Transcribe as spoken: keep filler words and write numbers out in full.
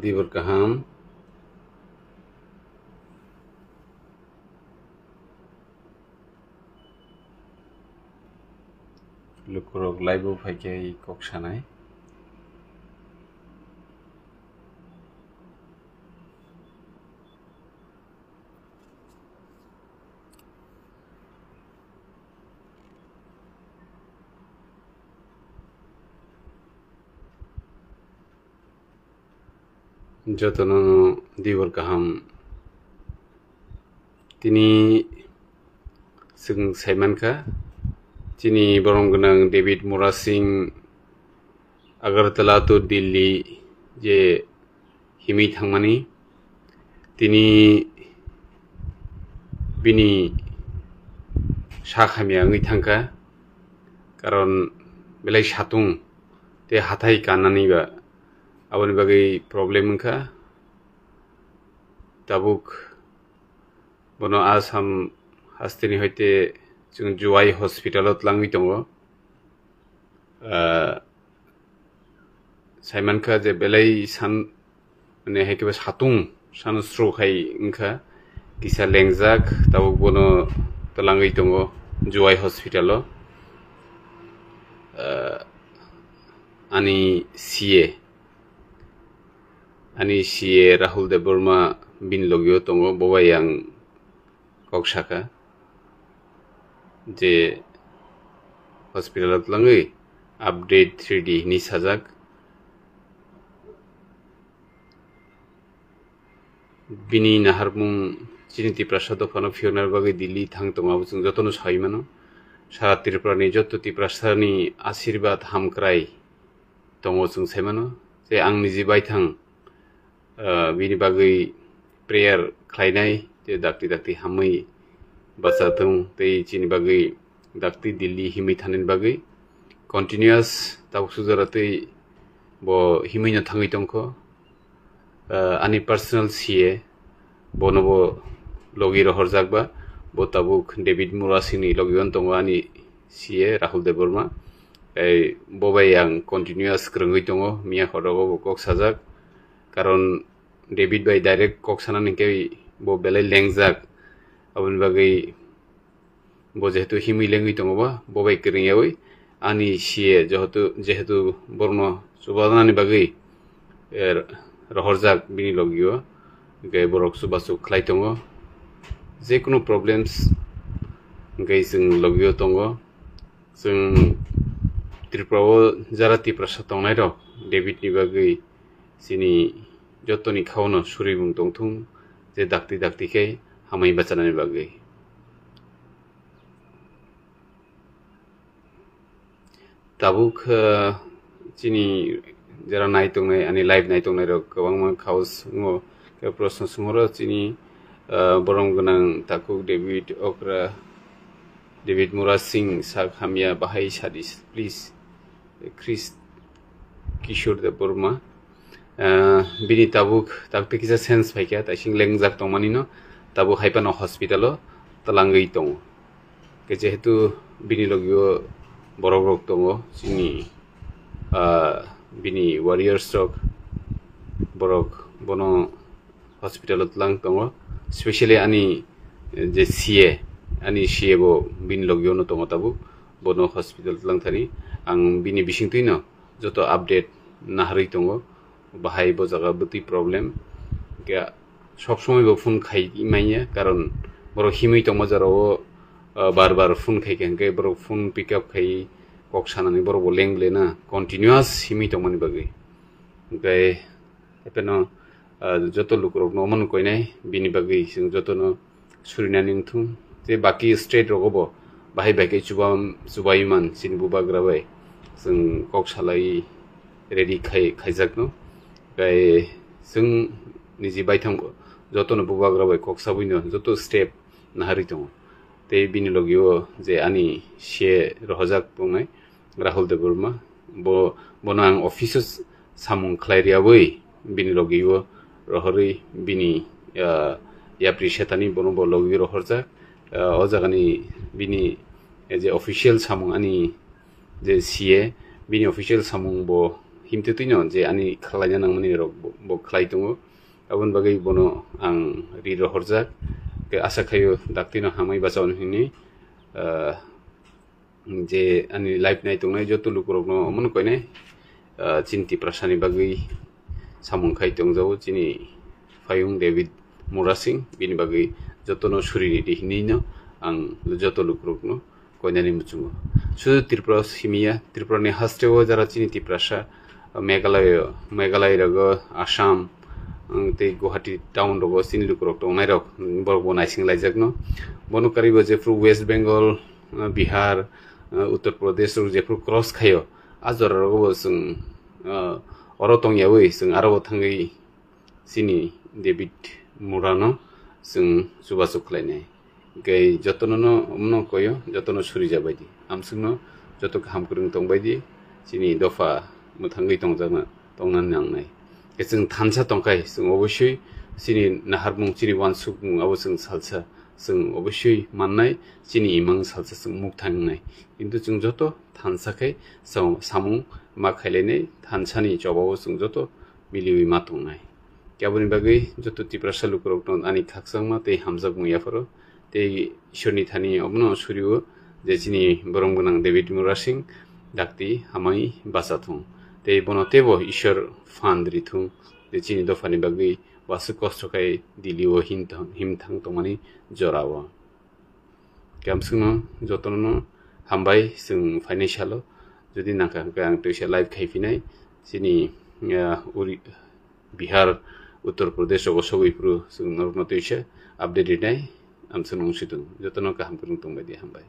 Dibor kaham. Lukurok live-o phaikhe kok sanai. Jotono dibor kaham. Tini chwng saimankha, chini borom gwnang David Murasing Agartala to Delhi je himwi thangmani, tini bini sak hamya wngwi thangkha, karon belai satung tei hathai kannani ba aboni bagwi problem wngkha. Tabuk bono Assam hasteni hoite chwng Jowai hospital-o twlangwi tongo. Ah, saimankha je belai san, mane, hai khe satung san stroke hai wngkha, kisa lengjak, tabuk bono twlangwi tongo Jowai hospital-o. Ah, ani C A, ani C A Rahul Debbarma bini logio tongo, bo bai ang kok sakha je hospital-o twlangwi update three D hinwi sajak. Bini naharmung chini Tiprasa dophano phiyokna bagwi Delhi thang tongo, abo chwng jotono saui mano. Sara Tripurani joto Tiprasani asirbad hamkrai tongo chwng sai mano. Tei ang niji baithang, ah, bini bagwi prayer khlainai, tei dakti dakti hamwi bacha thung, tei chini bagwi dakti Delhi himwi thanani bagwi continuous tabuk sujora tei bo himwino thangwi tongkho. Ah, ani personal C A, bono bo logi rohorjak ba, bo tabuk David Murasingni logi on tongo ani C A Rahul Debbarma. Tei bo bai ang continuous kwrwngwi tongo, miya horo bo kok sajak, karon David bai direct kok sanani hwnkhe bo belai lengjak, aboni bagwi bo jehetu himwi lengwi tongo ba, bo bai kwrwng yaui ani C A jehetu, jehetu borokno chubanani bagwi, eh, rohorjak bini logio, hwnkhe borok chubachu khlai tongo. Jekunu problems hwnkhe chwng logio tongo. Chwng Tripura o jara Tiprasa tongnairok David ni bagwi chini jotoni khaono surimung tongthung, je dakti dakti khe hamwi bachanani bagwi. Tabuk, eh, chini jara nai tongnai, ani live nai tongnairok kwbangma khao swngo, khe proshno swngo ro chini, eh, borom gwnang takhuk David okra, David Murasing sak hamya bahai sadis, please. Chris Kishore Debbarma. Ah, bini tabuk, tabuk tei kisa sense phaikha, taising lengjak tongmani no, tabuk hai phano hospital o twlangwi tongo. Khe jehetu bini logio borok rok tongo, chini, ah, bini warriors rok, borok bono hospital o twlang tongo, specially ani, eh, je C A, ani C A bo bini logio no tongo tabuk, bono hospital twlang thani. Ang bini bisingtwi no joto update naharwi tongo, bahai bo jaga bwtwi problem. Khe sob somoi bo phone khai manya, karon borok himwi tongma jora o, ah, bar bar phone khai khe, hwnkhe borok phone pick up khai kok sanani borok bo leng ble na, continuous himwi tongmani bagwi. Hwnkhe Epheno, ah, joto lukurokno omono koinai, bini bagwi chwng jotono surinani wngthung. Tei baki state rogo bo bahai bai khe chuba-, chubai man chini bubagra bai chwng kok salai ready khai, khaijakno. Tei chwng niji baithang jotono bubagra bai kok sabwino joto step naharwi tongo. Tei bini logio je ani C A rohorjak tongnai Rahul Debbarma, bo, bono ang office o samung khlai rwyaui bini logio rohorwi bini, ah, yapri setani bono bo logio rohorjak. Ah, o jagani bini, eh, je official samung ani je C A, bini official samung bo himtwi twino je ani khlaina nangmani rok bo, bo khlai tongo. Aboni bagwi bono ang ri rohorjak. Ke asa khaio daktino hamai bachao hinwi, ah, je ani live nai tongnai joto lukurokno omono koinai, ah, chini Tiprasani bagwi samung khai tongjago chini Phayung David Murasing, bini bagwi jotono suri ridi hinwino ang joto lukurokno koinani muchungo. Sudu Tripura simiya, Tripurani hasteo jara chini Tiprasa, Meghalaya, Meghalaya rogo, Assam, ang tei Guwahati town rogo chini lukurok tongnairok, borokbo naising laijakno. Bono karibo jephru West Bengal, Bihar, Uttar Pradesh rok jephru cross khaio, a jora rogo bo chwng, oro tongyawi chwng aro bo thangwi chini David Murano chwng chubachu khlainai. Hwnkhe jotono no, no koyo, jotono suri jabaidi. Amsukno joto kaham kwrwng tongbaidi, chini dopha mwthangwi tongjakna, tongna nangnai. Khe chwng thansa tongkhai, chwng obosoi chini naharmung, chini uansukmung abo chwng salsa, chwng obosoi mannai, chini imang salsa chwng mukthang wngnai. Kintu chwng joto thansa khai sam-, samung ma khailainai, thansani chobao chwng joto miliwi ma tongnai. Khe aboni bagwi joto Tiprasa lukurokno ani khakchangma tei hamjakmung yapharo, tei Ishorni thani obono surio je chini borom gwnang David Murasing dakti hamai bacha thung, tei bono teibo Ishor phan rithung, je chini dophani bagwi waswk kosto khai Delhi o him thang, him thang tongmani jorao. Khe amsukno jotono hambai chwng phainai salo. Jodi nangkha hwnkhe ang twisa live khai phinai. Chini, ah, uri-, Bihar, Uttar Pradesh rogo sogwi phuru chwng norokno twisa update rinai. Amsukno wngsitung. Jotono kaham kwrwng tongbaidi, hambai.